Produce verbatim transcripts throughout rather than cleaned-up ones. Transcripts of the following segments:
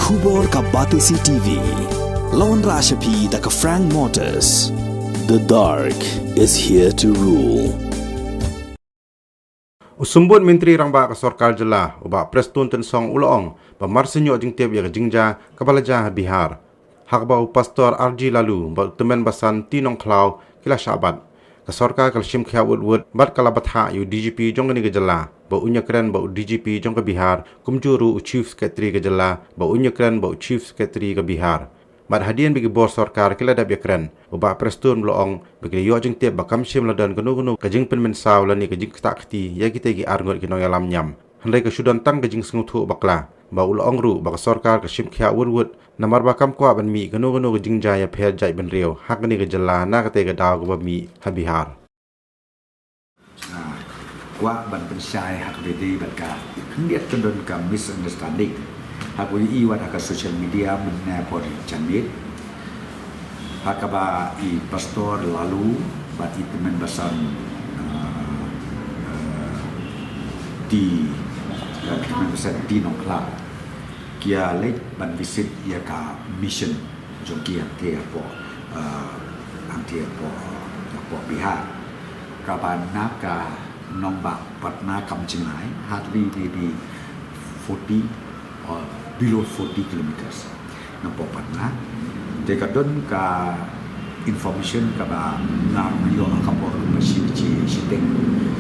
Khubor ka Batesi T V. Lawan Rashapi da ka Frank Motors. The dark is here to rule. U Symbud Myntri Rangbah ka Sorkar Jylla, u Bah Prestone Tynsong u la ong ba mar sien ïoh jingtip ïa ka jingjia kaba la jia ha Bihar. Ha kaba u Pastor R G Laloo bad u tymmen basan T Nongkhlaw ki la shah bat. Ka sorkar ka la shim khia wut wut bad ka la bthah ïa u D G P jong kane ka jylla ba un ïakren bad u D G P jong ka Bihar, kumjuh ruh u Chief Secretary ka jylla ba un ïakren bad u Chief Secretary ka Bihar. Bad hadien ba ki bor sorkar ki la dep ïakren, u Bah Prestone u la ong ba ki la ïoh jingtip ba kam shym la don kano kano ka jingpynmynsaw lane ka jingktah kti ïa kita ki arngut ki nongïalam niam. Hynrei ka shu don tang ka jingsngewthuh bakla, ba u la ong ruh ba ka sorkar ka shim khia wut wut namar ba kam kwah ban mih kano kano ka jingjia ïapher jaitbynriew ha kane ka jylla na katei ka daw kaba mih ha Bihar. Ah, kwah ban pynshai ha kaba ïadei bad ka khyndiat ka don ka misunderstanding ha kaba ïohi wat ha ka social media mynne por janmiet. Ha kaba i Pastor Laloo bad i tymmen basan, ah, ah, T, ah, tymmen basan T Nongkhlaw ki ïa leit ban visit ïa ka mission jong ki hangtei hapoh, ah, hangtei hapoh, hapoh Bihar. Kaba na ka nongbah Patna kam jingai, hardly maybe forty or below forty kilometers napoh Patna. Te ka don ka information kaba nga ruh nga ïoh ha ka por kumba shi baje shiteng,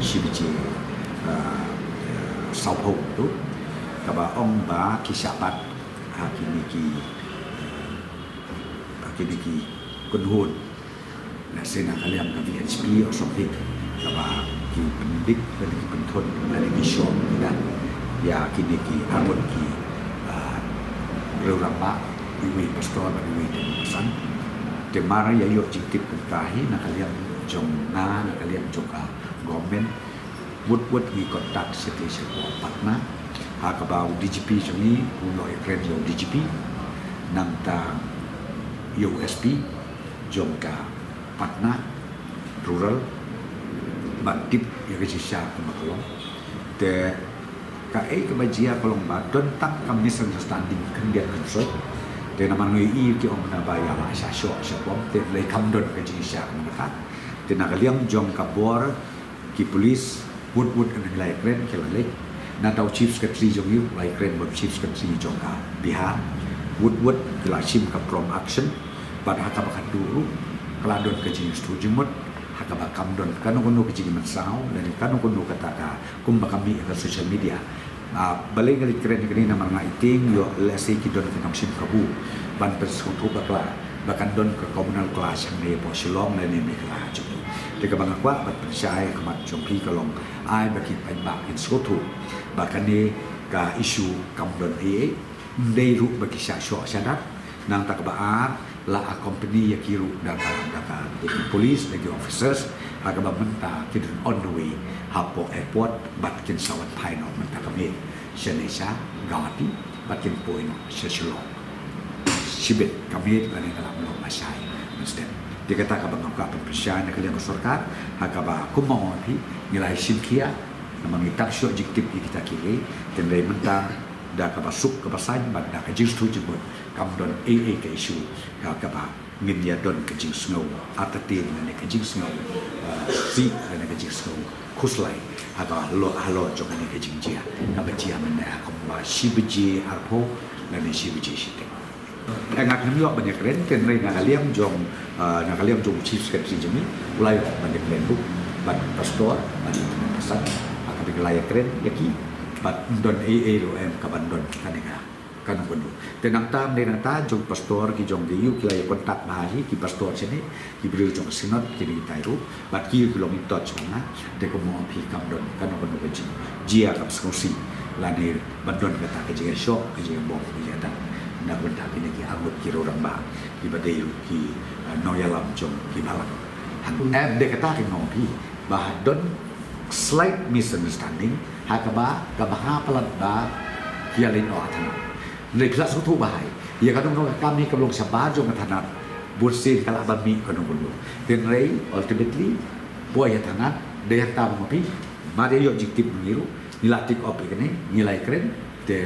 shi baje, ah, sawphew tu, kaba ong ba ki shah bat ha kine ki, ha kine ki kynhun. Lehse na ka liang ka V H P or something, kaba ki pyndik lane ki pynthut lane ki shoh ïa kine ki arngut ki, ah, riew rangbah, iwei i pastor bad iwei i tymmen basan. Te mar ïa ïoh jingtip kumta hi na ka liang jong nga, na ka liang jong ka government, wut wut ngi contact sha tei sha Patna. Ha kaba u D G P jong ngi u ïoh ïakren ïa u D G P, nangta ïa u S P jong ka Patna Rural ban tip ïa ka jingshisha kumba ka long. Te kaei kaba jia ka long ba don tang ka misunderstanding khyndiat khynsoit. Te namar ngi ïohi ki ong na ba ïa la sha shoh sha pom, te lei kam don ka jingshisha kumba ka. Te na ka liang jong ka bor ki police, wut wut ngi la ïakren ki la leit. Nangta u Chief Secretary jong ngi u la ïakren bad u Chief Secretary jong ka Bihar. Wut wut ki la shim ka prompt action. Bad ha kaba khatduh ruh ka la don ka jingsngewthuh jingmut ha kaba kam don kano kano ka jingmynsaw lane kano kano kata ka kumba ka mih ha ka social media. Ah, balei nga leit kren ïa kane namar nga i tieng ïoh lehse ki don ka nongshim kabu ban pynsngewthuh bakla ba kan don ka communal clash hangne hapoh Shillong lane Meghalaya jong ngi. Te kaba nga kwah ban pynshai ha khmat jong phi ka long ai ba ki paidbah kin sngewthuh ba kane ka issue kam don ei ei, ym dei ruh ba ki shah shoh shah dat. Nangta kaba ar, la accompany ïa ki ruh da ka, da ka, da ki police, da ki officers, ha kaba mynta ki don on the way hapoh airport bad kin sa wan phai noh mynta ka miet shane sha Guwahati bad kin poi noh sha Shillong. Shibit ka miet lane ka la mlong lashai mynstep. Te kata kaba nga kwah ban pynshai na ka liang ka sorkar, ha kaba kumba nga ong ïa phi, ngi la ïa shim khia, namar ngi tang shu ïoh jingtip ïa kita kiei, te hynrei mynta da kaba suk kaba saiñ bad da ka jingsngewthuh jingmut kam don ei ei ka issue ha kaba ngin ïa don ka jingsngew artatien lane ka jingsngew, eh, sih lane ka jingsngew khuslai ha ka halor, halor jong kane ka jingjia kaba jia mynne ha kumba shi baje arphew lane shi baje shiteng. Eh, nga khlem ïoh ban ïakren, te hynrei na ka liang jong, eh, na ka liang jong u Chief Secretary jong ngi u la ïoh ban ïakren ruh bad pastor bad i tymmen basan. Ha kaba ki la ïakren ïa ki bad ym don ei ei ruh em kaban don kane ka kano kano. Te nangta, ym dei nangta, jong pastor ki jong ki ïoh ki la ïa contact bha hi ki pastor shane, ki briew jong ka Synod, kine kitai ruh bad ki ïoh ki long in touch bad nga. Te kumba ong phi kam don kano kano ka jingjia kaba sngewsih lane ban don kata ka jingïashoh, ka jingïabom, ka jingïadat na ka bynta kine ki arngut ki riew rangbah kiba dei ruh ki, eh, nongïalam jong ki balang. Hynrei dei kata ka nga ong phi ba ha don slight misunderstanding ha kaba ka bha palat ba ki ïa leit noh ha thanat. Hynrei phi la sngewthuh bha hi, ïa kano kano ka kam hi kaba long shabar jong ka thanat, bunsien ka lah ban mih kano kano. Te hynrei ultimately poi ha thanat, dei hangta ba nga ong phi, mar ïa ïoh jingtip ma ngi ruh ngi la take up ïa kane, ngi la ïakren. Te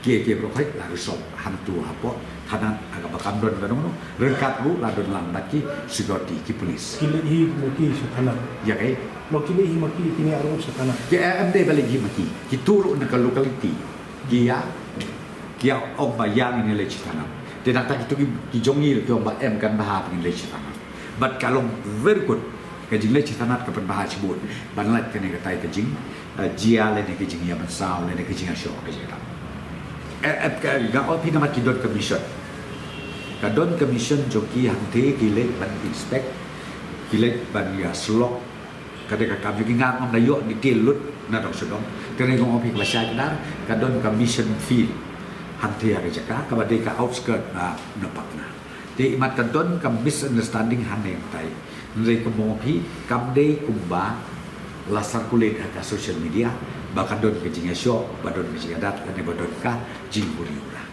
Ki ki bro khoi la resolve hangtu hapoh thanat ha kaba kam don kano kano. Ryngkat ruh la don lang bad ki security, ki police. Ki leit hi ma ki sha thanat. Ïa kaei? Long ki leit hi ma ki kine arngut sha thanat. Ki em dei ba leit hi ma ki. Kitu ruh na ka locality. Ki ïa, ki ïa ong ba ïa ngin leit sha thanat. Te nangta kitu ki, ki jong ngi ki ong ba em, kan bha ba ngin leit sha thanat. Bad ka long very good. Ka jingleit sha thanat ka pynbha shibun ban lait kane katai ka jing, eh, jia lane ka jingïabansaw lane ka jingïashoh ka jingïadap. Eh, eh, ka, nga ong phi namar ki don ka mission. Ka don ka mission jong ki hangtei, ki leit ban inspect, ki leit ban ïasyllok. Ka dei ka kam jong ki, nga ngam da ïoh detail lut na dong sha dong. Te nga ong phi kaba shai kdar, ka don ka mission field hangtei ha ka jaka kaba dei ka outskirt na, na Patna. Te imat ka don ka misunderstanding hangne hangtai. Hynrei kumba ong phi, kam dei kumba la circulate ha ka social media ba ka don ka jingïashoh, ba don ka jingïadat lane ba don ka jinguri ura.